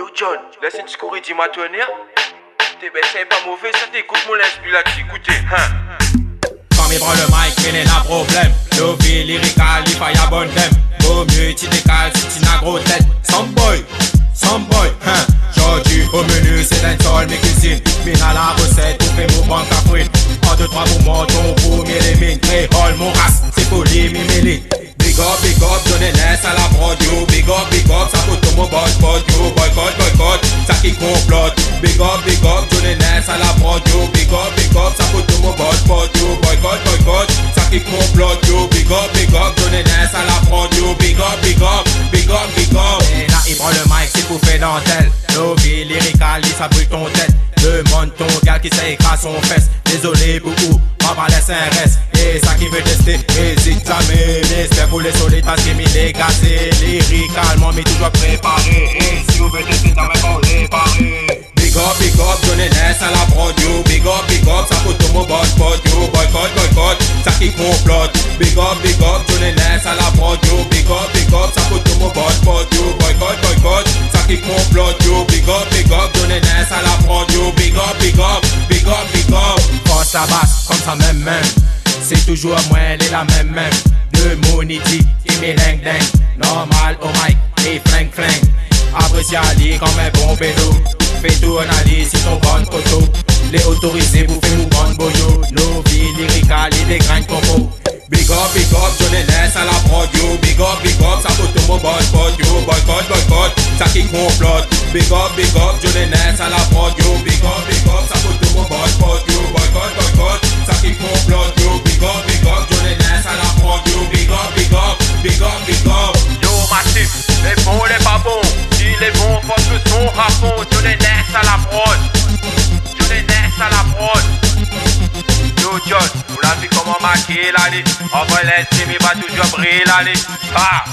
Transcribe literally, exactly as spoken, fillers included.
Yo, John, lès in ti kouri di ma tonèr. Té bèt, sé pa mové, sa té kout mon linspirasion, ékout, hin. Kan mi pran le mic, mi néna problèm. Novi Lyrical, li fé in bon thème. Vo myé ti dékal si ti na gro tèt. Samboy, samboy, hin. Zordi o menu, sé dancehall mi kuizine. Mi na la rosèt pou fé mou bann kafrine. In, dé, troi pou monton, pou mi élimine. Kréol mon ras, sé pou li mi milit. Big up, big up, John N S à la prod, yo. Big up, big up, sa pou tout mon bòkot, yo. Bòkot, bòkot, sak i konplot. Big up, big up, John N S à la prod, yo. Big up, big up, sa pou tout mon bòkot, yo. Bòkot, bòkot, sak i konplot, yo. Big up, big up, John N S à la prod, yo. Big up, big up, big up, big up. É la, i pran le mic, sé pou fé dantèl. Novi Lyrical, li sa bril ton tèt. Demann ton gal ki sa ékraz son fès. Dézolé pou ou, ma pa lès in rès. É sak i vé tèsté, ézit zamé. Respè pou lé solid, paske mi lé gazé. Lyricalement, mi toujour préparé. É si ou vé tèsté, zamé pa ou lé paré. Big up, big up, John N S à la prod, yo. Big up, big up, sa pou tout mon bòkot, yo. Bòkot, bòkot, sak i konplot. Big up, big up, John N S à la prod, yo. Big up, big up, sa pou tout mon bòkot, yo. Bòkot, bòkot, sak i konplot, yo. Big up, big up, John N S à la prod, yo. Big up, big up, big up, big up. Fors la bas, konmsa mèm mèm. Sé toujour moin, lé la mèm mèm. Demoun i di, i mé ding ding. Normal o mic, i fling fling. Apré sa li konm in bon bélo. Fé tourn ali si ton bann foto. Lé otorizé pou fé mou bann boyo. Novi Lyrical, li dégringol konpo. Big up, big up, John N S à la prod, yo. Big up, big up, sa pou tout mon bòkot, yo. Bòkot, bòkot, sak i konplot. Big up, big up, John N S à la prod, yo. Big up, big up, sa pou tout mon bòkot, yo. Bòkot, bòkot, sak i konplot, yo. Big up, big up, John N S à la prod, yo. Big up, big up, big up, big up. Yo, Massif, lé bon, lé pa bon. Si lé bon, fors le son, rapon. John N S à la prod. John N S à la prod. Yo, John. Pou la vi koman maké la lé. Anvoy lèspri, mi va toujour bril la lé. Ah.